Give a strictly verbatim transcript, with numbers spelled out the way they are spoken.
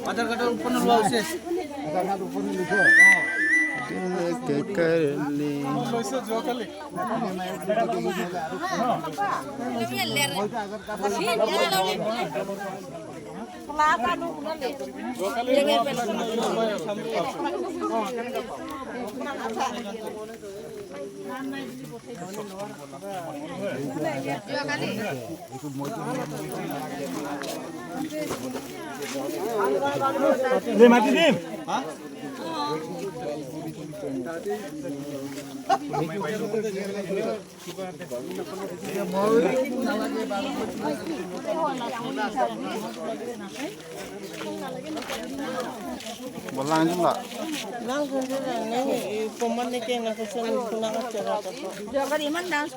আধাৰ কাৰ্ডৰ ওপৰত লোৱা হৈছে। আধাৰ কাৰ্ড ওপৰত লিখে। দিল কে কাৰনে। Bolang jumlah. Lang jumlah, nang, eh, pemain ni kena kesen, kena kacera apa. Jogar iman dance.